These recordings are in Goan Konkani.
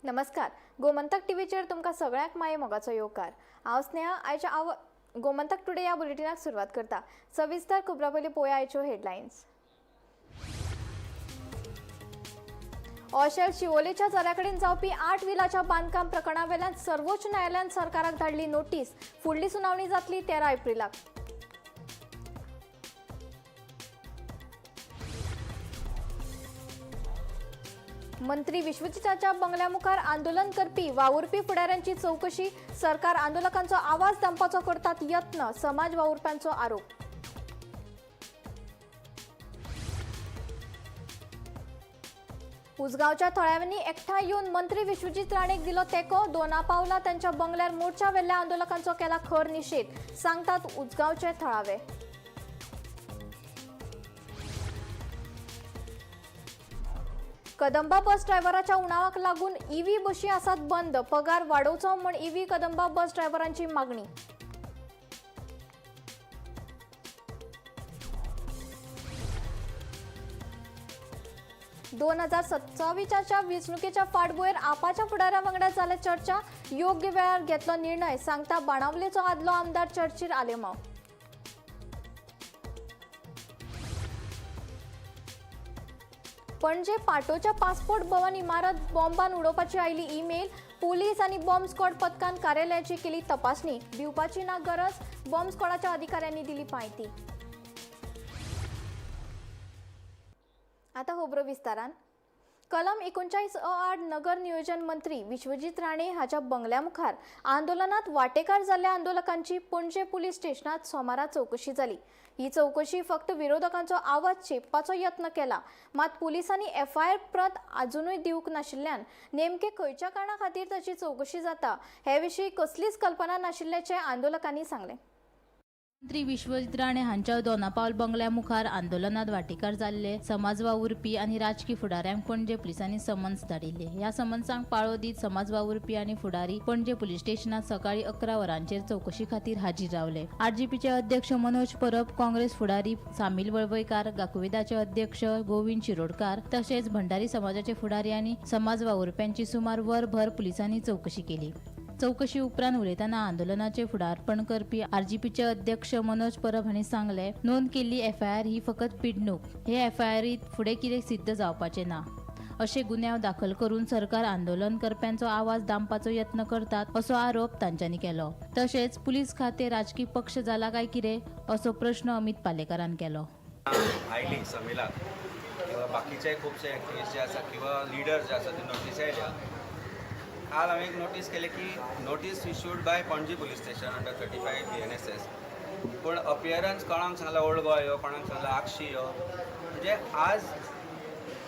नमस्कार, गोमंतक टीव्हीचेर तुमकां सगळ्यांक माये मोगाचो येवकार. हांव स्नेहा. आयच्या आव गोमंतक टुडे ह्या बुलेटिनाक सुरवात करता. सविस्तर खबरां पयलीं पळोवया आयच्यो हेडलायन्स. ओशेल शिवोलेच्या झऱ्या कडेन जावपी 8 विलाच्या बांदकाम प्रकरणावेल्यान सर्वोच्च न्यायालयान सरकाराक धाडली नोटीस. फुडली सुनावणी जातली 13 एप्रिलाक. मंत्री विश्वजिताच्या बंगल्या मुखार आंदोलन करपी वावुरपी फुडाऱ्यांची चौकशी. सरकार आंदोलकांचो आवाज दामपाचो करतात यत्न, समाज वावुरप्यांचो आरोप. उसगांवच्या थळाव्यांनी एकठांय येवन मंत्री विश्वजीत राणेक दिलो तेंको. दोना पावला तांच्या बंगल्यार मोर्चा व्हेल्ल्या आंदोलकांचो केला खर निशेध, सांगतात उसगांवचे थळावे. कदंबा बस ड्रायव्हराच्या उणावाक लागून ईव्ही बशी आसात बंद. पगार वाडोवचो म्हूण ईव्ही कदंबा बस ड्रायव्हरांची मागणी. 2027च्या वेंचणुकेच्या फाटभुंयेर आपाच्या फुडाऱ्या वांगडा जाल्या चर्चा. योग्य वेळार घेतलो निर्णय, सांगता बाणावलेचो आदलो आमदार चर्चीर आलेमांव. पणजे पाटोच्या पासपोर्ट भवन इमारत बॉम्बान उडोवपाची आयली ईमेल. पोलीस आनी बॉम्ब स्क्वॉड पथकान कार्यालयाची केली तपासणी. भिवपाची ना गरज, बॉम्ब स्क्वॉडाच्या अधिकाऱ्यांनी दिली म्हायती. आता खबरो विस्तारान. कलम 39 अ आड नगर नियोजन मंत्री विश्वजीत राणे हाच्या बंगल्या मुखार आंदोलनात वाटेकार जाल्ल्या आंदोलकांची पणजे पुलीस स्टेशनात सोमारा चौकशी जाली. ही चौकशी फक्त विरोधकांचो आवाज चेपपाचो यत्न केला. मात पुलिसांनी एफआयआर प्रत अजुनूय दिवंक नाशिल्ल्यान नेमके खंयच्या कारणा खातीर ताची चौकशी जाता हे विशीं कसलीच कल्पना नाशिल्ल्याचें आंदोलकांनी सांगलें. मंत्री विश्वजीत राणे हांच्या दोनापावल बंगल्या मुखार आंदोलनात वांटेकार जाल्ले समाज वावुरपी आनी राजकी फुडाऱ्यांक पणजे पुलिसांनी समन्स धाडिल्ले. ह्या समन्सांक पाळो दीत समाज वावुरपी आनी फुडारी पणजे पुलीस स्टेशनात सकाळी 11 वरांचेर चौकशी खातीर हाजीर रावले. आरजीपीचे अध्यक्ष मनोज परब, काँग्रेस फुडारी सामील वळवयकार, गाकुवेदाचे अध्यक्ष गोविंद शिरोडकार तशेंच भंडारी समाजाचे फुडारी आनी समाज वावुरप्यांची सुमार वरभर पुलिसांनी चौकशी केली. चौकशी उपरांत उलयतना आंदोलनाचे फुडारपण करपी आरजीपीचे अध्यक्ष मनोज परब हांणी सांगले, नोंद केल्ली एफआयआर ही फकत पिडणूक. हे एफआयआरीत फुडें कितें सिद्ध जावपाचें ना. अशे गुन्यांव दाखल करून सरकार आंदोलन करप्यांचो आवाज दामपाचो यत्न करतात असो आरोप तांच्यांनी केलो. तशेंच पुलीस खातें राजकी पक्ष जाला काय कितें असो प्रश्न अमित पालेकारान केलो. आयली समिलाक किंवा बाकीचे खुबशे एक्टिविस्ट जे आसा किंवा लिडर्स जे आसा ते नोटीस आयल्या. काल हांवें एक नोटीस केलें की notice issued by Panaji police station under 35 BNSS, पूण अपियरन्स कोणाक सांगला ओल्ड गोवा यो, कोणाक सांगला आगशी यो. म्हणजे आज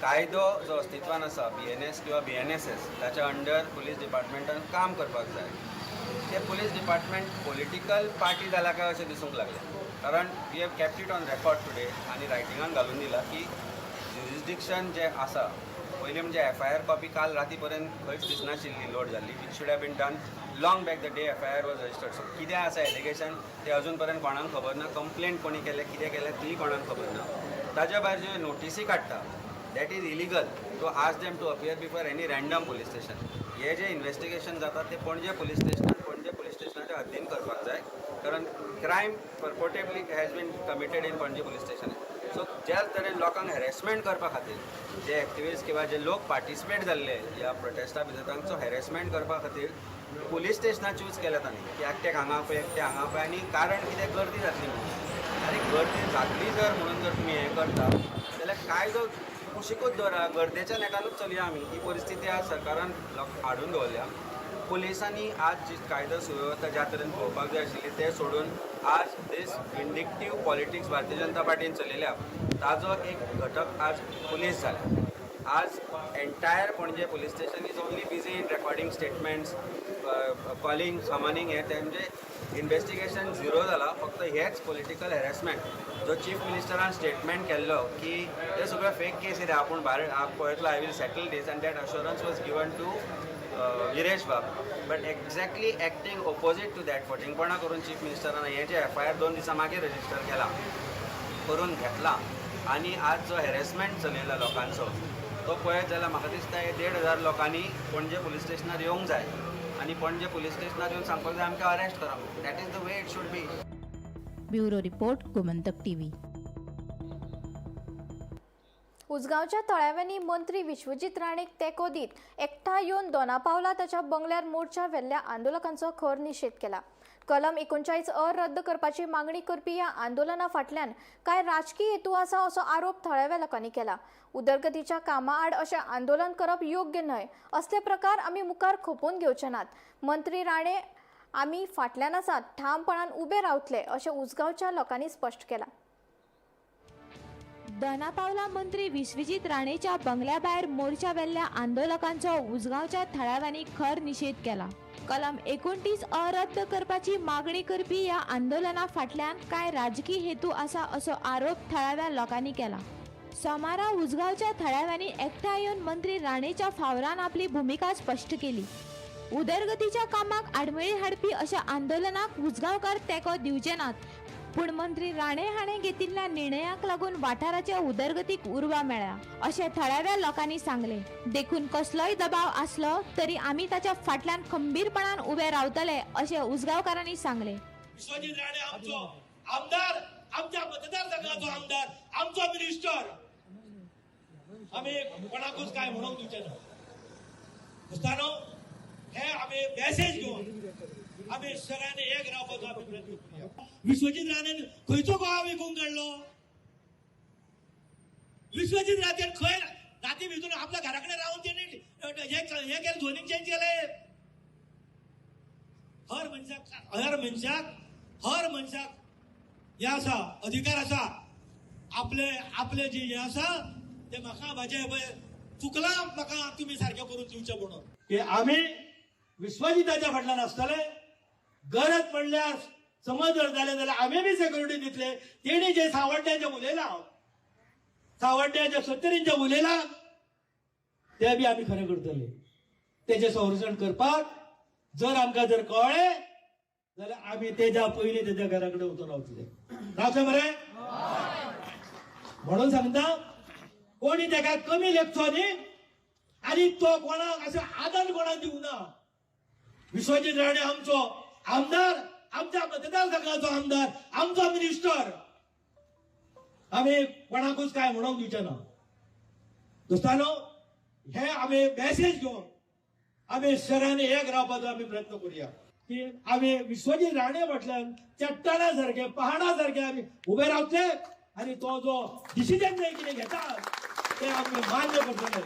कायदो जो अस्तित्वान आसा, बीएनएस किंवा बीएनएसएस, ताच्या अंडर पुलीस डिपार्टमेंटान काम करपाक जाय. ते पुलीस डिपार्टमेंट पॉलिटिकल पार्टी जाला काय अशें दिसूंक लागलें, कारण we have kept it on record today आनी रायटिंगान घालून दिलां की ज्युरिस्डिक्शन जें आसा, पयलीं म्हणजे एफआयआर कॉपी काल राती पर्यंत खंयच दिसनाशिल्ली लोड जाल्ली, which should have been done long back, the day FIR was registered. So कितें आसा एलिगेशन तें अजून पर्यंत कोणाक खबर ना. कंप्लेंट कोणी केलें, कितें केलें, तीय कोणाक खबर ना. ताज्या भायर ज्यो नोटिसी काडटा, that is illegal to ask them to appear before any random police station. हे जे इन्वेस्टिगेशन जाता ते पणजे पुलीस स्टेशनान, पणजे पुलीस स्टेशनाच्या हद्दीन करपाक जाय, कारण crime purportedly has been committed in Panaji police station. So ज्या तरेन लोकांक हॅरेसमेंट करपा खातीर जे एक्टिविस्ट किंवा जे लोक पार्टिसिपेट जाल्ले ह्या प्रोटेस्टा भितर, तांचो हॅरेसमेंट करपा खातीर पुलीस स्टेशनां चूज केल्या तांणी की एकट्याक हांगा पळय, एकट्या हांगा पळय. आनी कारण कितें, गर्दी जातली म्हणून. आनी गर्दी जातली जर म्हणून जर तुमी हें करता जाल्यार कायदो कुशिकूच दवरा, गर्देच्या नेटानूच चलया आमी. ही परिस्थिती आज सरकारान हाडून दवरल्या. पुलिसांनी आज जी कायदो सुवेवस्था ज्या तरेन पळोवपाक जाय आशिल्ली ते सोडून आज दीस विंडिक्टीव पॉलिटिक्स भारतीय जनता पार्टीन चलयल्या, ताजो एक घटक आज पुलीस जाल्या. आज entire Panaji police station is only busy in recording statements, calling, summoning. हे ते म्हणजे इन्वेस्टिगेशन झिरो जाला. फक्त हेच पॉलिटिकल हॅरेसमेंट. जो चीफ मिनिस्टरान स्टेटमेंट केल्लो की ते सगळे फेक केस कितें, आपूण भायर पळयतलो, I will settle this, and that assurance was given to Viresh बाब, but exactly acting opposite to that, फटींगपणां करून चीफ मिनिस्टरान हें जे एफआयआर 2 दिसां मागीर रजिस्टर केला, करून घेतला आनी आज जो हॅरेसमेंट चलयला लोकांचो, तो पळयत जाल्यार म्हाका दिसता हे 1500 लोकांनी पणजे पुलीस स्टेशनार येवंक जाय आनी पणजे पुलीस स्टेशनार येवन सांगपाक जाय आमकां अरेस्ट करा. That is the way it should be. Bureau report, Gomantak TV. उजगांवच्या तळाव्यांनी मंत्री विश्वजीत राणेक तेंको दीत एकठांय येवन दोनापावला ताच्या बंगल्यार मोर्चा व्हेल्ल्या आंदोलकांचो खर निशेध केला. कलम 39 अ रद्द करपाची मागणी करपी ह्या आंदोलना फाटल्यान कांय राजकी हेतू आसा असो आरोप थळाव्या लोकांनी केला. उदरगतीच्या कामा आड अशें आंदोलन करप योग्य न्हय, असले प्रकार आमी मुखार खपोवन घेवचे नात. मंत्री राणे आमी फाटल्यान आसात, ठामपणान उबे रावतले अशें उजगांवच्या लोकांनी स्पश्ट केलां. दोनापावला मंत्री विश्वजीत राणेच्या बंगल्या भायर मोर्चा व्हेल्ल्या आंदोलकांचो उजगांवच्या थळाव्यांनी खर निशेध केला. कलम 29 अ रद्द करपाची मागणी करपी ह्या आंदोलना फाटल्यान कांय राजकी हेतू आसा असो आरोप थळाव्या लोकांनी केला. सोमारा उजगांवच्या थळाव्यांनी एकठांय येवन मंत्री राणेच्या फावरान आपली भुमिका स्पश्ट केली. उदरगतीच्या कामाक आडमेळी हाडपी अशा आंदोलनाक उजगांवकार तेंको दिवचे नात, पूण मंत्री राणे हाणें घेतिल्ल्या निर्णयाक लागून वाठाराच्या उदरगतीक उर्बा मेळ्ळ्या अशें थळाव्या लोकांनी सांगलें. देखून कसलोय दबाव आसलो तरी आमी ताच्या फाटल्यान खंबीरपणान उबे रावतले अशें उजगांवकारांनी सांगलें. विश्वजीत राणे आमचो आमदार, आमच्या मतदारसंघाचो आमदार, आमचो मिनिस्टर, आमी कोणाकूच काय म्हणूंक दिवचे ना. दोस्तानो, हे आमी मॅसेज घेवन आमी सगळ्यांनी एक रावपाचो आमी प्रयत्न करुया. विश्वजीत राणेन खंयचो गोवा विकूंक काडलो? विश्वजीत राणेन खंय राती भितर आपल्या घरा कडेन रावन तेणी हे केलें, झोनींग चेंज केलें. हर मनशाक हर मनशाक हर मनशाक हें आसा, अधिकार आसा आपले आपले जे हें आसा ते म्हाका म्हाजें पळय चुकलां, म्हाका तुमी सारकें करून दिवचें म्हणून की आमी विश्वजिताच्या फाटल्यान आसतले. गरज पडल्यार समज जर जालें जाल्यार आमी बी सेक्युरिटी दितले. तेणी जे सावड्ड्याचें उलयलां, सावड्ड्याच्या सत्तरींचें उलयलां, ते बी आमी खरें करतले. तेजें संरक्षण करपाक जर आमकां जर कळ्ळें जाल्यार आमी तेज्या पयलीं तेज्या घरा कडेन वचून रावतले. रावतले मरे? म्हणून सांगता, कोणी तेका कमी लेखचो न्ही आनी तो कोणाक असो आदार कोणाक दिवना. विश्वजीत राणे आमचो आमदार, आमच्या मतदारसंघाचो आमदार, आमचो मिनिस्टर, आमी कोणाकूच काय म्हणूंक दिवचे ना. दोस्तानो, हे आमी मॅसेज घेवन आमी सगळ्यांनी एक रावपाचो आमी प्रयत्न करुया की आमी विश्वजीत राणे फाटल्यान चट्टाना सारखे, पहाडा सारखे आमी उबे रावतले आनी तो जो डिसिजन जे कितें घेता ते आमी मान्य करतले.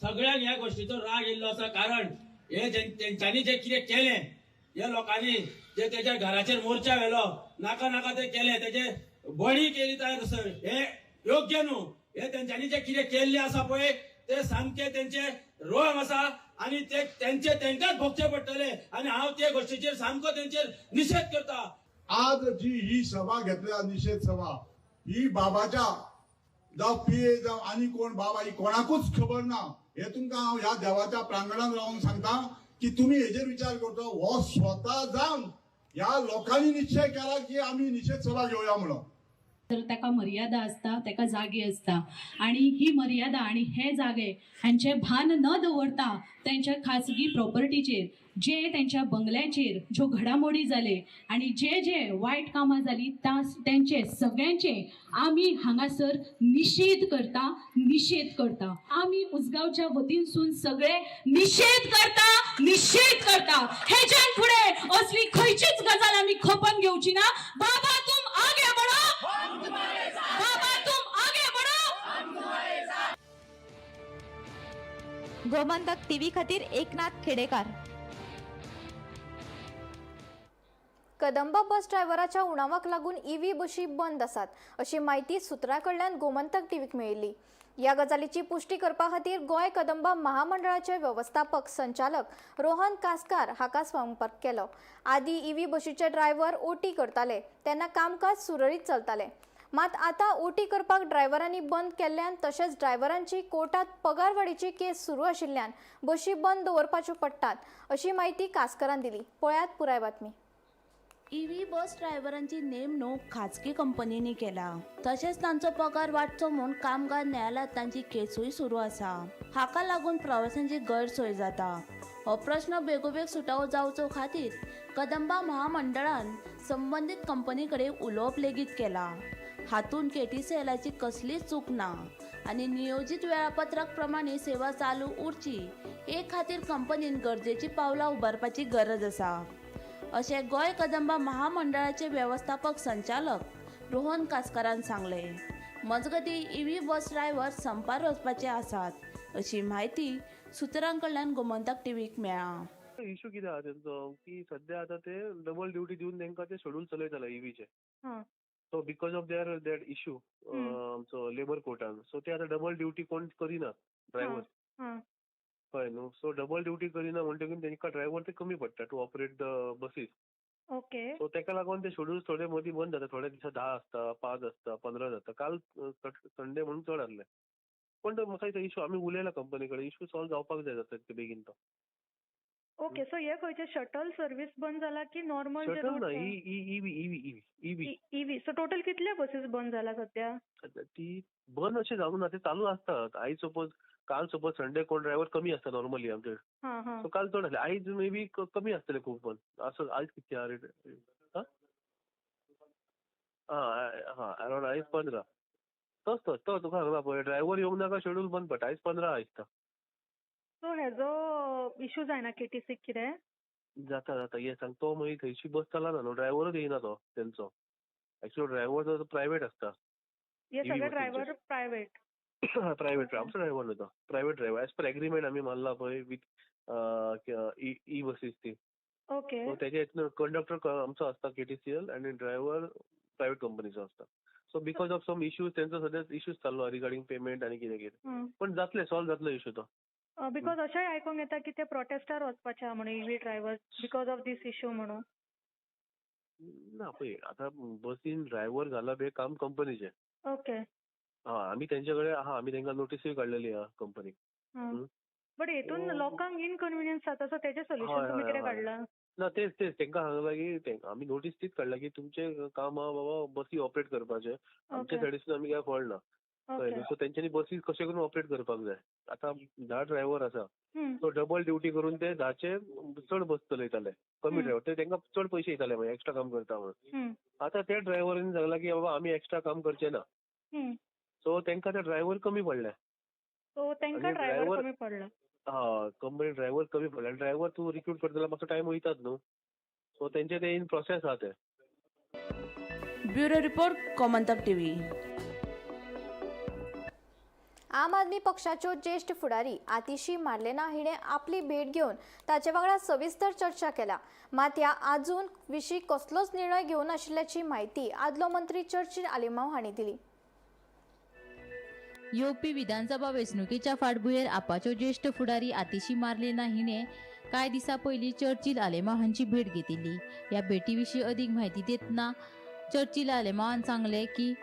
सगळ्यांक ह्या गोष्टीचो राग येयल्लो आसा, कारण हे तेंच्यांनी जे कितें केलें, हे लोकांनी जे तेच्या घराचेर मोर्चा व्हेलो, नाका नाका ते केलें, तेजे बळी केली तयार सर, हे योग्य न्हू. हे तेंच्यांनी जे कितें केल्लें आसा पळय ते सामकें तेंचे रोंग आसा आनी ते तेंचे तेंकांच भोगचे पडटले आनी हांव ते गोष्टीचेर सामको तेंचेर निशेध करता. आज जी ही सभा घेतल्या, निषेध सभा, ही बाबाच्या जावं पीए जावं आनी कोण बाबा, ही कोणाकूच खबर ना. हे तुमकां हांव ह्या देवाच्या प्रांगणान रावन सांगता की तुमी हेजेर विचार करचो. हो स्वता जावन ह्या लोकांनी निश्चय केला की आमी निषेध सभा घेवया म्हणून. तर ताका मर्यादा आसता, ताका जागे आसता आनी ही मर्यादा आनी हे जागे हांचें भान न दवरता तेंच्या खाजगी प्रॉपर्टीचेर, जे तेंच्या बंगल्याचेर ज्यो घडामोडी जाले आनी जे जे वायट कामां जाली तेंचे सगळ्यांचे आमी हांगासर निशेध करता, निशेध करता. आमी उजगांवच्या वतीनसून सगळे निशेध करता, निशेध करता. हेच्यान फुडें असली खंयचीच गजाल आमी खपन घेवची ना. बाबा तुम आगे बढो, बाबा तुम आगे बढो. गोमंतक टीव्ही खातीर एकनाथ खेडेकार. कदंबा बस ड्रायव्हराच्या उणावाक लागून ईव्ही बशी बंद आसात अशी म्हायती सुत्रां कडल्यान गोमंतक टीव्हीक मेळिल्ली. ह्या गजालीची पुष्टी करपा खातीर गोंय कदंबा महामंडळाचे वेवस्थापक संचालक रोहन कासकार हाका संपर्क केलो. आदी ईव्ही बशीचे ड्रायव्हर ओटी करताले तेन्ना कामकाज सुरळीत चलतालें, मात आतां ओटी करपाक ड्रायव्हरांनी बंद केल्ल्यान तशेंच ड्रायव्हरांची कोर्टात पगारवाडीची केस सुरू आशिल्ल्यान बशी बंद दवरपाच्यो पडटात अशी म्हायती कासकारान दिली. पळयात पुराय बातमी. ईव्ही बस ड्रायव्हरांची नेमणूक खाजगी कंपनींनी केला. तशेंच तांचो पगार वाडचो म्हूण कामगार न्यायालयांत तांची केसूय सुरू आसा. हाका लागून प्रवाशांची गैरसोय जाता. हो प्रश्न बेगोबेग सुटावो जावचो खातीर कदंबा महामंडळान संबंदीत कंपनी कडेन उलोवप लेगीत केला. हातूंत केटीसीएलाची कसलीच चूक ना आनी नियोजीत वेळापत्रक प्रमाणे सेवा चालू उरची हे खातीर कंपनीन गरजेची पावलां उबारपाची गरज आसा, अशें गोंय कदंबा महामंडळाचे वेवस्थापक संचालक रोहन कासकारान सांगलें. मजगतीं ईव्ही बस ड्रायव्हर संपार वचपाचे आसात अशी म्हायती सुत्रां कडल्यान गोमंतक टीव्हीक मेळ्ळा. इशू कितें आहा तेंचो की सद्या आतां ते डबल ड्युटी दिवन तांकां ते शेड्यूल चलयताले ईव्हीचे. So because of their that issue आमचो लेबर कोर्टान, सो ते आतां डबल ड्युटी कोण करिना ड्रायव्हर, कळ्ळें न्हू. सो डबल ड्युटी करिना म्हणटकीर तांकां ड्रायव्हर ते कमी पडटा to operate the buses. Okay, so ताका लागून ते शेड्यूल थोडे मदीं बंद जाता. थोडे दिसा 10 आसता, 5 आसता, 15 जाता. काल संडे म्हणून चड आसले. पण तो म्हाका दिसता इशू आमी उलयला कंपनी कडेन, इशू सॉल्व जावपाक जाय जाता तितके बेगीन तो. ओके, सो हे खंयचे शटल सर्वीस बंद जाला की नॉर्मल? शटल ना, EV EV EV EV. So total कितले बसीस बंद जाला सध्या? ती बंद अशें जावंक ना, ते चालू आसतात. आयज सपोज काल सपोज संडे कोण ड्रायव्हर कमी आसता नॉर्मली आमचे, सो काल चड आसले. आयज मे बी कमी आसतले खूब, पण असो आयज कितके आहा रेट? हां अरावंड आयज 15. तोच तो तो तुका सांगला पळय, ड्रायव्हर येवंक नाका शेड्यूल बंद पडटा. आयज 15 दिसता. सो हेजो इशू जायना केटीसीक कितें जाता? जाता ये सांग तो मागीर थंयची बस चलना न्हू, ड्रायव्हरूच येयना तो तेंचो. एक्चुअली ड्रायव्हर तो प्रायवेट आसता. हे सगळे ड्रायव्हर प्रायवेट? प्रायवेट, आमचो ड्रायव्हर न्हू तो, private driver. As per agreement आमी मारला पळय विथ ई बसीस ती. ओके, सो तेजे हितून कंडक्टर आमचो आसता केटीसीएल आनी ड्रायव्हर प्रायवेट कंपनीचो आसता. So because of some issues तेंचो सद्या इश्यूज चालू रिगार्डिंग पेमेंट आनी कितें कितें, पण जातले सॉल्व जातलो इशू तो. Because अशेंय आयकूंक येता की ते प्रोटेस्टार वचपाचे आहा म्हणून EV driver because of this issue म्हणून. ना पळय आतां बसीन ड्रायव्हर घालप हें काम कंपनीचें. ओके, हां आमी तेंचे कडेन आहा, आमी तांकां नोटीसूय काडलेली आहा कंपनीक. बट हेतून लोकांक इनकन्विनियन्स जाता, सो तेजें सोल्युशन तुमी कितें काडलां? ना तेच तेच तांकां सांगलां की आमी नोटीस तीच काडला की तुमचें काम आहा बाबा बसी ऑपरेट करपाचें, आमच्या सायडीसून आमी काय फॉल्ट ना. कळ्ळें? सो तेंच्यांनी बसी कशें करून ऑपरेट करपाक जाय. आतां 10 ड्रायव्हर आसा, सो डबल ड्युटी करून ते 10चे चड बस चलयताले, कमी ड्रायव्हर ते तांकां चड पयशे येताले मागीर एक्स्ट्रा काम करता म्हणून. आतां ते ड्रायव्हरांनी सांगलां की बाबा आमी एक्स्ट्रा काम करचे ना, सो तांकां ते ड्रायव्हर कमी पडले. सो तांकां ड्रायव्हर कमी पडला? हय, कंपनी ड्रायव्हर कमी पडले आनी ड्रायव्हर तूं रिक्रूट करता जाल्यार मातसो टायम वयतात न्हू, सो तेंचे ते इन प्रोसेस आहा ते. Bureau report, Gomantak TV. आम आदमी पक्षाच्यो ज्येष्ठ फुडारी आतिशी मार्लेना हिणे आपली भेट घेवन ताचे वांगडा सविस्तर चर्चा केल्या. मात ह्या आजून विशीं कसलोच निर्णय घेवंक नाशिल्ल्याची म्हायती आदलो मंत्री चर्चिल आलेमांव हांणी दिली. येवपी विधानसभा वेंचणुकेच्या फाटभुंयेर आपाच्यो ज्येष्ठ फुडारी आतिशी मार्लेना हिणे कांय दिसां पयलीं चर्चिल आलेमांव हांची भेट घेतिल्ली. ह्या भेटी विशीं अदीक म्हायती दितना चर्चिल आलेमांवान सांगलें की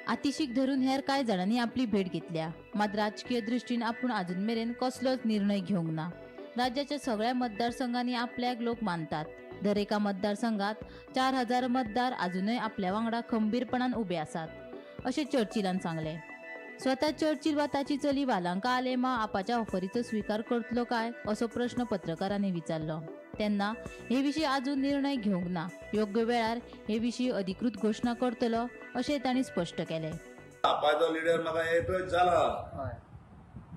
आतिशीक धरून हेर कांय जाणांनी आपली भेट घेतल्या, मात राजकीय दृश्टीन आपूण अजून मेरेन कसलोच निर्णय घेवंक ना. राज्याच्या सगळ्या मतदारसंघांनी आपल्याक लोक मानतात. दरेका मतदारसंघात 4000 मतदार अजूनय आपल्या वांगडा खंबीरपणान उबे आसात अशें चर्चिलान सांगलें. स्वता चर्चिल वा ताची चली वालांका आलेमांव आपाच्या ऑफरीचो स्विकार करतलो काय असो प्रश्न पत्रकारांनी विचारलो तेन्ना हे विशीं अजून निर्णय घेवंक ना, योग्य वेळार हे विशीं अधिकृत घोशणा करतलो अशें तांणी स्पश्ट केलें. आपाचो लिडर म्हाका एप्रोच जाला,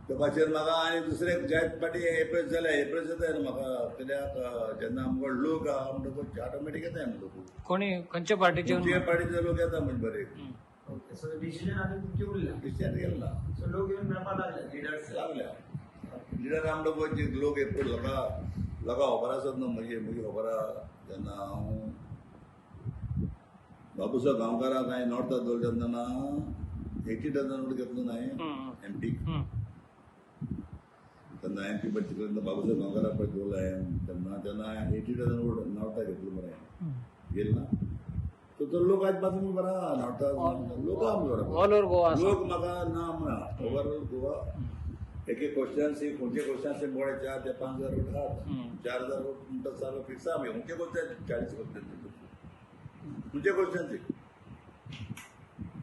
ते भाशेन म्हाका आनी दुसरे जयंत पाटी एप्रोच जाले, एप्रोच जाता म्हाका कित्याक जेन्ना आमकां लोक आहा म्हणटकूच ऑटोमॅटीक येता लोक. कोणी खंयच्या पार्टीचे? खंयच्या पार्टीचे लोक येता म्हणजे बरे. ओके, सो डिसिजन आनी तुमचें उरलें? डिसिजन गेलें ना. सो लोक येवन मेळपाक लागले लिडर्स? लागल्या लिडर आमकां लोक एप्रोच लोकां लोकां खबर आसत न्हू म्हजी म्हजी खबर आहा. जेन्ना हांव बाबूसो गांवकाराक हांवें नॉर्थाक दवरलो तेन्ना 80 डझन नोट घेतलो ना हांवें एम पीक, तेन्ना एम पी भरती तेन्ना बाबूसो गांवकाराक पळय दवरलो हांवें तेन्ना तेन्ना 80 डझन नोट नॉर्थाक घेतलो मरे हांवें, गेल ना. सो तो लोक आयज पासून बरा नॉर्थाक लोक ऑल ओवर गोवा लोक म्हाका ना म्हणा ओवरऑल गोवा एक एक क्वेश्चन खंयचे क्वेश्चन बोळे 4 ते 5 हजार वोट आहात, 4000 वोट म्हणटा सारको फिक्स आहा. खंयचे क्वेश्चन 40 क्वेश्चन म्हणजे क्वेश्चन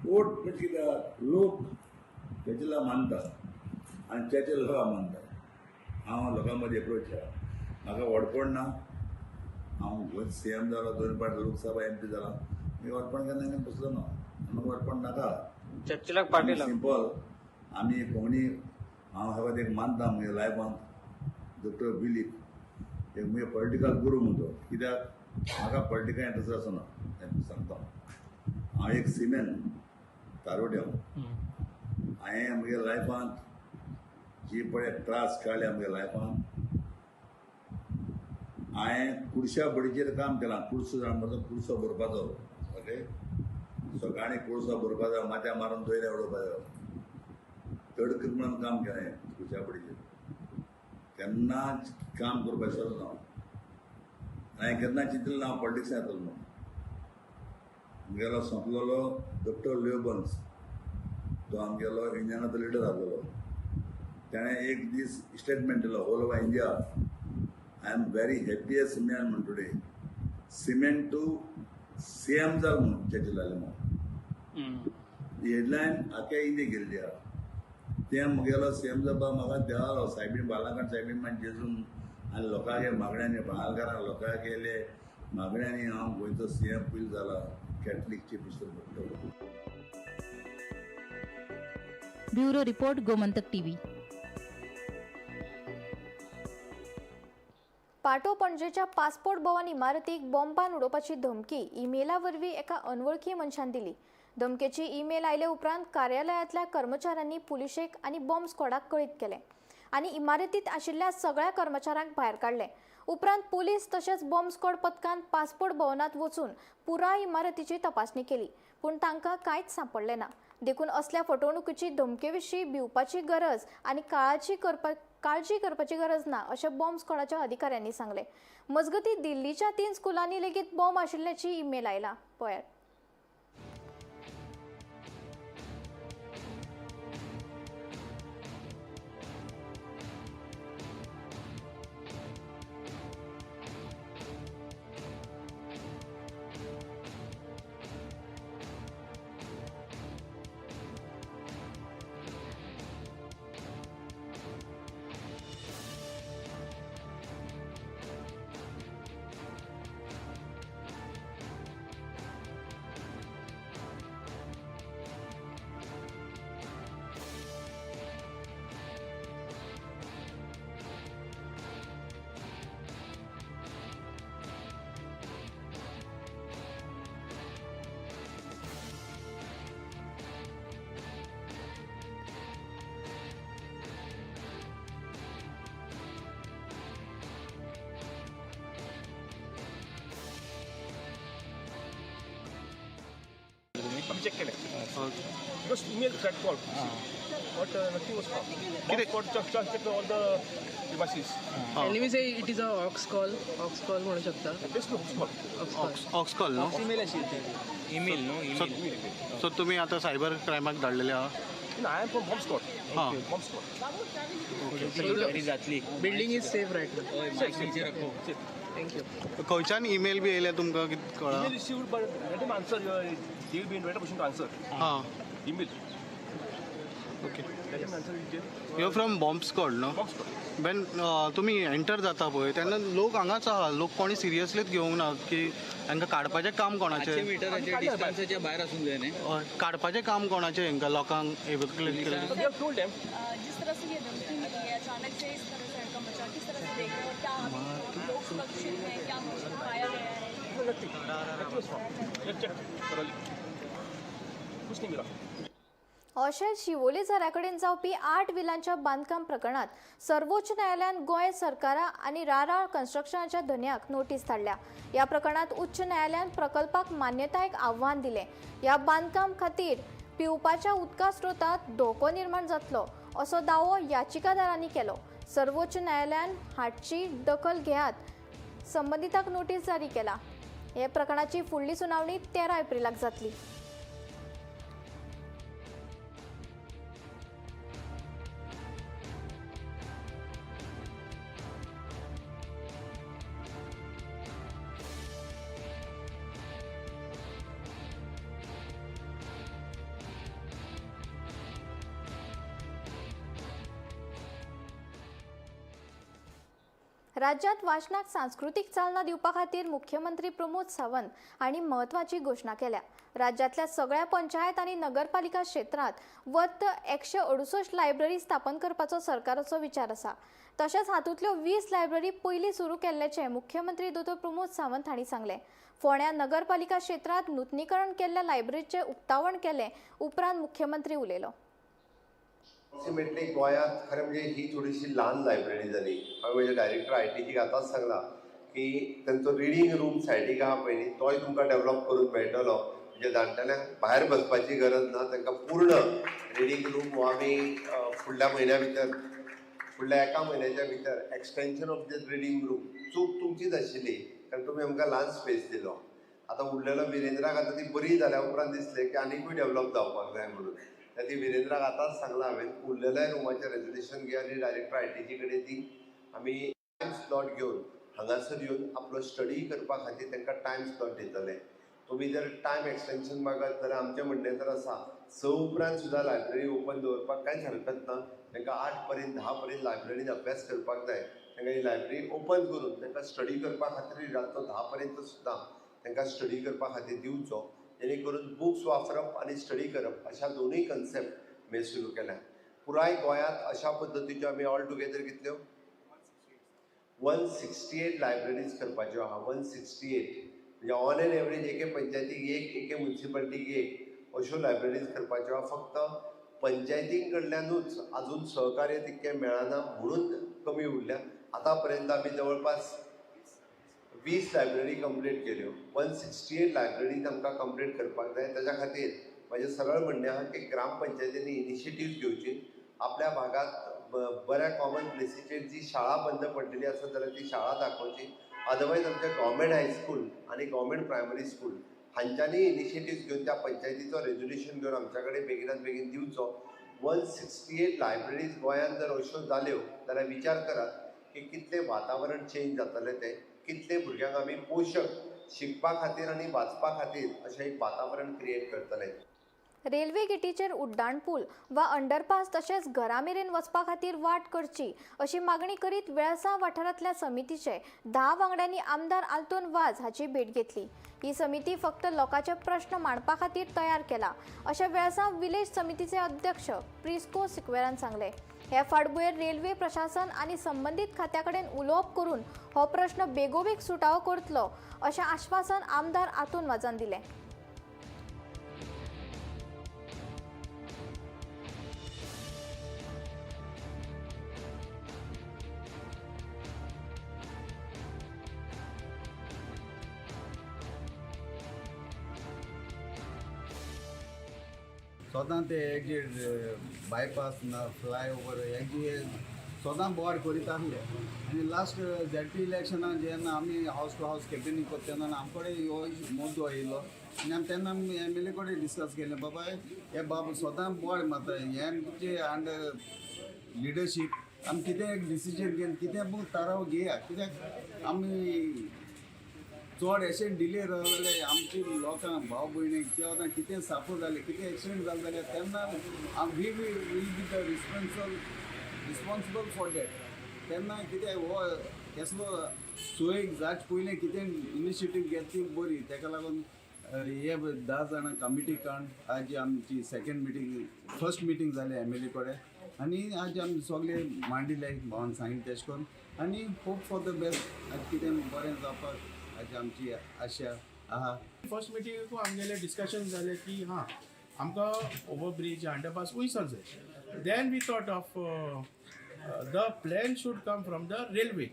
वोट म्हणजे कित्याक लोक चर्चिला मानता आनी चर्चिल लोकां मानता. हांव लोकां मदीं एप्रोच आहा, म्हाका व्हडपण ना. हांव सी एम जालो, दोन फावट लोकसभा एम पी जाला. मी व्हडपण केन्ना केन्ना बसलो ना, म्हाका व्हडपण नाका. चर्चिलाक पार्टी सिंपल. आमी कोंकणी हांव सगळ्यात एक मानता म्हगे लायफान डॉक्टर दिलीप एक म्हगे पॉलिटिकल गुरू म्हणतो, कित्याक म्हाका पॉलिटिकल इंट्रस्ट आसना हें सांगता. हांव एक सिमेन तारोटे. हांवें म्हगे लायफांत जी पळय त्रास काडले म्हगे लायफान, हांवें कुडश्या बडीचेर काम केलां. कुडसो जाण म्हणटा, कुडसो भरपाचो. ओके, सकाळीं कुडसो भरपाचो, माथ्या मारून दोयऱ्या उडोवपाचो. तडक म्हणून काम केलें कुडश्या बडीचेर. केन्नाच काम करपाक शकलो ना. हांवें केन्ना चिंतलें ना हांव पॉलिटिक्सान येतलो म्हणून. आमगेलो सोंपलेलो डॉक्टर लिओबन्स, तो आमगेलो इंडियनाचो लिडर आसलेलो, ताणें एक दीस स्टेटमेंट दिलो, all over India, I am very happiest man म्हण today, cement to C M जालो म्हणून चर्चिल जालें म्हणून हेडलायन आख्या इंडिया गेल्ली आहा. तें म्हगेलो सी एम जावपाक म्हाका देवालो सायबीण बालाकण सायबीण मान जेजून आनी लोकांगे मागण्यांनी, बाळगारां लोकां गेले मागण्यांनी हांव गोंयचो सी एम पयलीं जाला, कॅथलीक चीफ मिनिस्टर म्हणटलो. Bureau report, Gomantak TV. पाटो पणजेच्या पासपोर्ट भवन इमारतीक बॉम्बान उडोवपाची धमकी ईमेला वरवीं एका अनवळखी मनशान दिली. धमकेची ईमेल आयले उपरांत कार्यालयांतल्या कर्मचाऱ्यांनी पुलिशेक आनी बॉम्ब स्क्वॉडाक कळीत केलें आनी इमारतींत आशिल्ल्या सगळ्या कर्मचाऱ्यांक भायर काडले. उपरांत पुलीस तशेंच बॉम्ब स्क्वॉड पथकान पासपोर्ट भवनांत वचून पुराय इमारतीची तपासणी केली, पूण तांकां कांयच सांपडलें ना. देखून असल्या फटवणुकीची धमके विशीं भिवपाची गरज आनी काळजी करपाची गरज ना अशें बॉम्ब स्क्वॉडाच्या अधिकाऱ्यांनी सांगलें. मजगतीं दिल्लीच्या 3 स्कुलांनी लेगीत बॉम्ब आशिल्ल्याची ईमेल आयला. पळयात. आमी चॅक केलें because email threat call, but nothing was found. Bomb squad just check all the devices. Anyway, say it is a hoax call, hoax call म्हणू शकता. There's no hoax call. Hoax call न्हू? ईमेल आशिल्ली. ईमेल न्हू? ईमेल. सो तुमी आतां सायबर क्रायमाक धाडलेले आहा? No, I am from bomb squad. Bomb squad. जातली. Building is safe right now. Safe, safe. Thank you. खंयच्यान ईमेल बी येयल्या तुमकां कितें कळ्ळां? Email received, but let him answer. He will be in better position to answer. Email. Okay. Let him answer. You from bomb squad न्हू? Bomb squad. बेन तुमी एंटर जाता पळय तेन्ना लोक हांगाच आहा, लोक कोणी सिरियसलीच घेवंक ना की हांकां काडपाचें काम कोणाचें? 800 मिटराच्या डिस्टन्साच्या भायर आसूंक जाय न्ही. हय, काडपाचें काम कोणाचें हांकां लोकांक एवक्युएट केलें? We have told them. जिस तरह से ये धमकी मिली है, अचानक से इस तरह से हड़कंप मचा, किस तरह से देख रहे हो? क्या अभी लोग सुरक्षित हैं? क्या कुछ पाया गया है? Nothing. Nothing was found. Just check thoroughly. कुछ नहीं मिला. अशें शिवोली झऱ्या कडेन जावपी 8 विलांच्या बांदकाम प्रकरणात सर्वोच्च न्यायालयान गोंय सरकारा आनी रारा कन्स्ट्रक्शनाच्या धनयाक नोटीस धाडल्या. ह्या प्रकरणात उच्च न्यायालयान प्रकल्पाक मान्यतायेक आव्हान दिलें. ह्या बांदकाम खातीर पिवपाच्या उदका स्रोतांत धोको निर्माण जातलो असो दावो याचिकादारांनी केलो. सर्वोच्च न्यायालयान हाची दखल घेयात संबंदितांक नोटीस जारी केला. हे प्रकरणाची फुडली सुनावणी 13 एप्रिलाक जातली. राज्यांत वाचनाक सांस्कृतीक चालना दिवपा खातीर मुख्यमंत्री प्रमोद सावंत हांणी म्हत्वाची घोशणा केल्या. राज्यांतल्या सगळ्या पंचायत आनी नगरपालिका क्षेत्रांत वट्ट 168 लायब्ररी स्थापन करपाचो सरकाराचो विचार आसा. तशेंच हातूंतल्यो 20 लायब्ररी पयलीं सुरू केल्ल्याचें मुख्यमंत्री दोतोर प्रमोद सावंत हांणी सांगलें. फोंड्या नगरपालिका क्षेत्रांत नुतनीकरण केल्ल्या लायब्ररीचें उक्तावण केलें उपरांत मुख्यमंत्री उलयलो. अप्रॉक्सिमेटली गोंयांत खरें म्हणजे ही थोडीशी ल्हान लायब्ररी जाली. हांवें म्हज्या डायरेक्टर आय.टी.जीक आतांच सांगलां की तांचो रिडींग रूम सायडीक आहा पळय न्ही, तोय तुमकां डेवलप करून मेळटलो. म्हणजे जाणटेल्यांक भायर बसपाची गरज ना, तांकां पूर्ण रिडींग रूम हो आमी फुडल्या म्हयन्या भितर, फुडल्या एका म्हयन्याच्या भितर extension of the reading room. चूक तुमचीच आशिल्ली कारण तुमी आमकां ल्हान स्पेस दिलो. आतां उरलेलो विरेंद्राक आतां ती बरी जाल्या उपरांत दिसलें की आनीकूय डेवलप जावपाक जाय म्हणून. ती विरेंद्राक आतांच सांगलां हांवें, उरलेल्या रुमाचें रेजोल्युशन घे आनी डायरेक्टर आय.टी.जी कडेन ती आमी टायम स्लॉट घेवन हांगासर येवन आपलो स्टडी करपा खातीर तांकां टायम स्लॉट दितले. तुमी जर टायम एक्सटेंशन मागत जाल्यार आमचें म्हणणें तर आसा 6 उपरांत सुद्दां लायब्ररी ओपन दवरपाक कांयच हरकत ना. तांकां 8 पर्यंत 10 पर्यंत लायब्ररीन अभ्यास करपाक जाय. तांकां ही लायब्ररी ओपन करून तांकां स्टडी करपा खातीर रातचो 10 पर्यंत सुद्दां तांकां स्टडी करपा खातीर दिवचो, जेणे करून बुक्स वापरप आनी स्टडी करप अशा दोनूय कन्सेप्ट आमी सुरू केल्या. पुराय गोंयांत अशा पद्दतीच्यो आमी ऑल टुगेदर कितल्यो 168 लायब्ररीज करपाच्यो आहा. 168 म्हणजे ऑन एन एवरेज एके पंचायतीक एक, एके मुन्सिपालिटीक एक अश्यो लायब्ररीज करपाच्यो आहा. फक्त पंचायतीं कडल्यानूच आजून सहकार्य तितकें मेळना म्हणून कमी उरल्या. आतां पर्यंत आमी जवळपास 20 लायब्ररी कंप्लीट केल्यो. 168 लायब्ररीज आमकां कंप्लीट करपाक जाय. ताच्या खातीर म्हाजें सरळ म्हणणें आहा की ग्रामपंचायतींनी इनिशिएटीव घेवची. आपल्या भागांत बऱ्या कॉमन प्लेसीचेर जी शाळा बंद पडलेली आसा जाल्यार ती शाळा दाखोवची. अदरवायज आमच्या गव्हर्मेंट हायस्कूल आनी गव्हर्मेंट प्रायमरी स्कूल हांच्यांनी इनिशिएटीव घेवन त्या पंचायतीचो रेजोल्युशन घेवन आमच्या कडेन बेगिनात बेगीन दिवचो. 168 लायब्ररीज गोंयांत जर अश्यो जाल्यो जाल्यार विचार करात की कितलें वातावरण चेंज जातलें तें, कितले भुरग्यांक आमी पोशक शिकपा खातीर आनी वाचपा खातीर अशें एक वातावरण क्रिएट करतले. रेल्वे गेटीचेर उड्डाण पूल वा अंडरपास तशेंच घरा मेरेन वचपा खातीर वाट करची अशी मागणी करीत वेळसांव वाठारांतल्या समितीचे 10 वांगड्यांनी आमदार आल्तोन वाज हाची भेट घेतली. ही समिती फक्त लोकांचे प्रश्न मांडपा खातीर तयार केला अशें वेळसांव विलेज समितीचे अध्यक्ष प्रिस्को सिक्वेरान सांगलें. हे फाटभुंयेर रेल्वे प्रशासन आनी संबंदीत खात्या कडेन उलोवप करून हो प्रश्न बेगोबेग सुटावो करतलो अशें आश्वासन आमदार आतोन वाजान दिलें. सदां ते एक्जीट बायपास ना फ्लायओवर एक्जीट सदां बोवाळ करीत आसले. आनी लास्ट झेडपी इलेक्शनाक जेन्ना आमी हावस टू हावस कॅम्पेनींग करता तेन्ना आमचे कडेन हो मुद्दो आयिल्लो आनी आमी तेन्ना आमी एम.एल.ए कडेन डिस्कस केलें, बाबा हे बाब सदां बोवाळ मारता, हे आमचे अंडर लिडरशीप आमी कितें एक डिसिजन घेवन कितें थाराव घेया, कित्याक आमी चड अशें डिले जालें आमची लोकांक भाव भयणीक किंवा आतां कितें साफर जालें, कितें एक्सिडंट जालें जाल्यार तेन्ना we will be the responsible for that. तेन्ना कितें हो केसलो सोयीक जावचे पयलीं कितें इनिशिएटीव घेत ती बरी. तेका लागून हे 10 जाणां कमिटी काडून आज आमची सेकेंड मिटींग, फर्स्ट मिटींग जाली एम.एल.ए कडेन आनी आज आमी सगळे मांडिल्ले भावान सांगिल्लें तेश करून आनी होप फॉर the best आज कितें बरें जावपाक आज आमची आशा आहा. फर्स्ट मिटिंगेकू आमगेले डिस्कशन जालें की हां आमकां ओवरब्रीज अंडरपास वयसर जाय. Then we thought of the plan should come from the railway,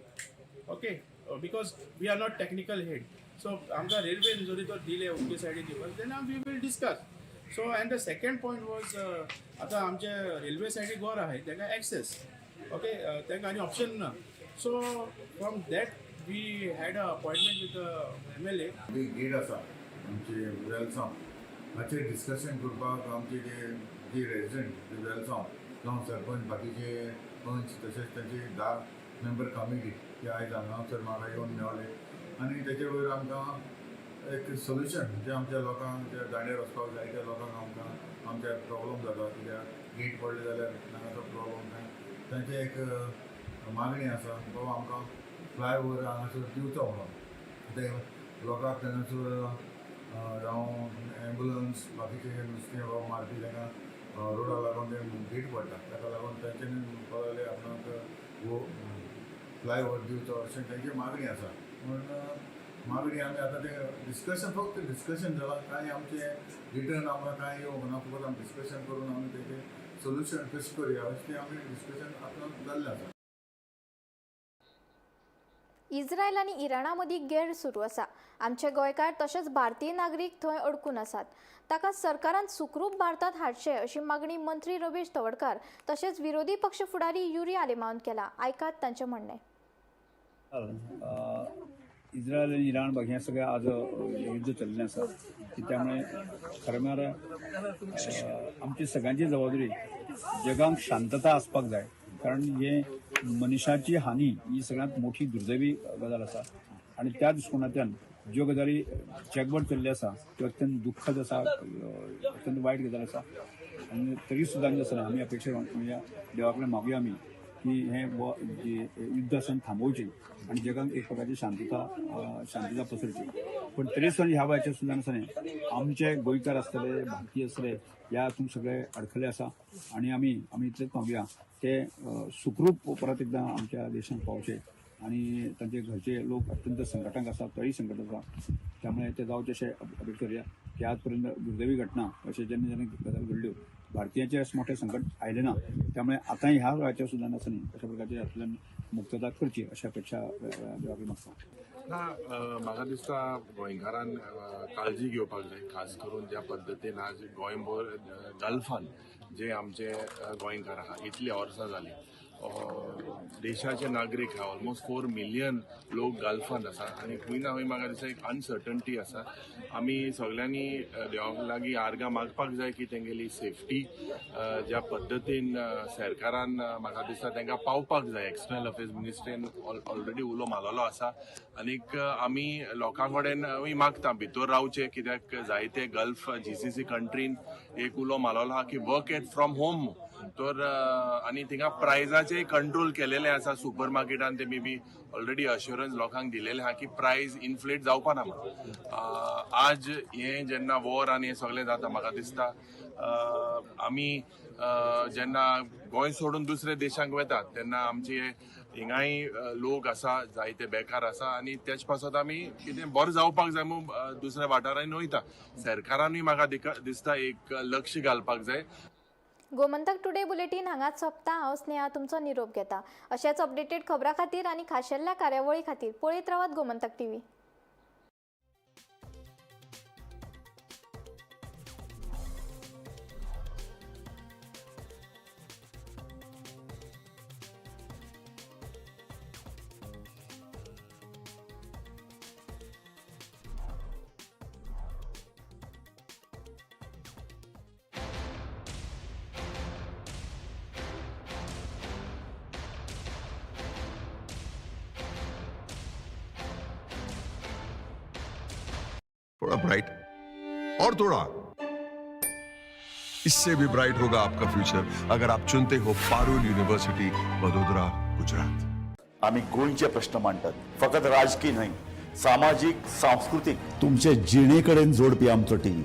okay, because we are not technical head. So आमकां रेल्वेन जरी तो दिले उके सायडीन दिवपाक then we will discuss. So and the second point was आतां आमचे रेल्वे सायडीक गोर आहाय तांकां एक्सेस, ओके, तांकां आनी ऑप्शन ना. So from that we had an appointment with the MLA. The gate आसा आमचे वेलसांव हाचेर डिस्कशन करपाक आमचे जे रेजिडंट वेलसांव जावं सरपंच बाकीचे पंच तशेंच तांची 10 मेंबर कमिटी ते आयज हांगासर म्हाका येवन मेवले आनी तेचे वयर आमकां एक सोल्युशन जें आमच्या लोकांक ज्या दांड्यार वचपाक जाय त्या लोकांक आमकां आमच्या प्रॉब्लम जाता कित्याक गेट पडले जाल्यार तांकां प्रॉब्लम तांचें एक मागणी आसा बाबा आमकां फ्लायओवर हांगासर दिवचो म्हणून. ते लोकांक तेंगासर जावं एम्बुलन्स बाकीचे नुस्तें वा मारपी तांकां रोडा लागून ते भीड पडटा. ताका लागून तांच्यांनी म्हणपाक लागले आपणाक हो फ्लायओवर दिवचो अशें तांची मागणी आसा. पूण मागणी आमी आतां तें डिस्कशन, फक्त डिस्कशन जालां, कांय आमचें रिटर्न आमकां कांय येवंक ना. फकत आमी डिस्कशन करून आमी तेजें सोल्युशन कशें करुया अशें तें आमी डिस्कशन आतां जाल्लें आसा. इस्रायल आनी इराणा मदीं गेर सुरू आसा. आमचे गोंयकार तशेंच भारतीय नागरीक थंय अडकून आसात. ताका सरकारान सुखरूप भारतांत हाडचे अशी मागणी मंत्री रमेश तवडकार तशेंच विरोधी पक्ष फुडारी युरी आलेमांवान केला. आयकात तांचें म्हणणें. इस्रायल आनी इराण हे सगळें आज युद्ध चल्लें आसा. त्यामुळे खरें म्हळ्यार आमची सगळ्यांची जबाबदारी जगांक शांतता आसपाक जाय, कारण हे मनशाची हानी ही सगळ्यांत मोठी दुर्दैवी गजाल आसा. आनी त्या दृश्टिकोनांतल्यान ज्यो गजाली जगभर चल्ल्यो आसा त्यो अत्यंत दुख्खद आसा, अत्यंत वायट गजाल आसा. आनी तरी सुद्दां आसतना आमी अपेक्षा म्हणजे देवा कडेन मागुया आमी की हें युद्ध आसा थांबोवचें आनी जगांत एक प्रकारची शांतता पसरची. पण तरी सुद्दां ह्या वेळाचेर सुद्दां आसतना आमचे गोंयकार आसतले, भारतीय आसतले, ह्या हातूंत सगळे अडखले आसा. आनी आमी इतलेंच मागुया ते सुखरूप परत एकदां आमच्या देशांत पावचे आनी तांचे घरचे लोक अत्यंत संकटांक आसा, तोय संकट आसा, त्यामुळे ते जावचे अशें अपेक्षा करुया की आजपर्यंत दुर्दैवी घटना अशें जेन्ना जेन्ना गजाल घडल्यो भारतीयांचेर अशें मोठें संकट आयलें ना. त्यामुळे आतांय ह्या वेळाचेर सुद्दां आसतना अशा प्रकारची हातूंतल्यान मुक्तता करची अशी अपेक्षा देवा कडेन मागता. ना, म्हाका दिसता गोंयकारान काळजी घेवपाक जाय, खास करून ज्या पद्दतीन आज गोंयभर गल्फान जे आमचे गोंयकार आहा इतली वर्सां जाली देशाचे नागरीक आहा, ऑलमोस्ट 4 मिलियन लोक गल्फान आसा आनी खंय ना खंय म्हाका दिसता एक अनसर्टन्टी आसा. आमी सगळ्यांनी देवा लागीं आर्गां मागपाक जाय की तेंगेली सेफ्टी ज्या पद्दतीन सरकारान म्हाका दिसता तांकां पावपाक जाय. एक्सटर्नल अफेर्स मिनिस्ट्रीन ऑलरेडी उलो मारलेलो आसा आनीक आमी लोकां कडेन मागता भितर रावचे, कित्याक जायते गल्फ GCC कंट्रीन एक उलो मारलेलो आहा की वर्क एट फ्रॉम होम, तर आनी थिंगा प्रायजाचे कंट्रोल केलेले आसा. सुपर मार्केटान ते मे बी ऑलरेडी अश्युरन्स लोकांक दिलेले आहा की प्रायज इन्फ्लेट जावपा ना म्हणून. आज हें जेन्ना वॉर आनी हें सगळें जाता म्हाका दिसता आमी जेन्ना गोंय सोडून दुसऱ्या देशांक वेतात तेन्ना आमचे हिंगाय लोक आसा जायते बेकार आसा आनी तेच पासत आमी कितें बरें जावपाक जाय म्हूण दुसऱ्या वाठारांनी वयता. सरकारानूय म्हाका दिसता एक लक्ष घालपाक जाय. गोमंतक टुडे बुलेटीन हांगाच सोंपता. हांव स्नेहा तुमचो निरोप घेता. अशेच अपडेटेड खबरां खातीर आनी खाशेल्ल्या कार्यावळी खातीर पळयत रावात गोमंतक टीव्ही. थोड़ा ब्राइट और थोड़ा इससे भी ब्राइट होगा आपका फ्यूचर अगर आप चुनते हो पारुल यूनिवर्सिटी वडोदरा गुजरात. आमी गोंयचे प्रश्न मांडटात, फकत राजकीय न्हय, सामाजीक, सांस्कृतीक, तुमचे जिणे कडेन जोडपी आमचो टीव्ही,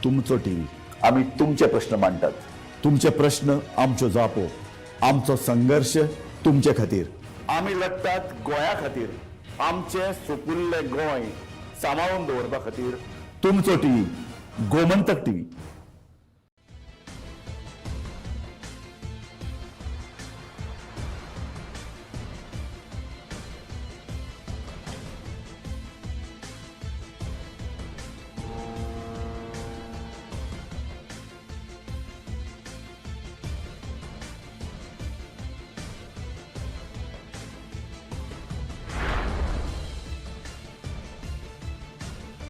तुमचो टीव्ही. आमी तुमचे प्रश्न मांडटात, तुमचे प्रश्न आमच्यो जापो, आमचो संघर्श तुमचे खातीर. आमी लढटात गोंया खातीर, आमचें सुपुल्लें गोंय सांबाळून दवरपा खातीर. तुमचो टीव्ही, गोमंतक टीव्ही.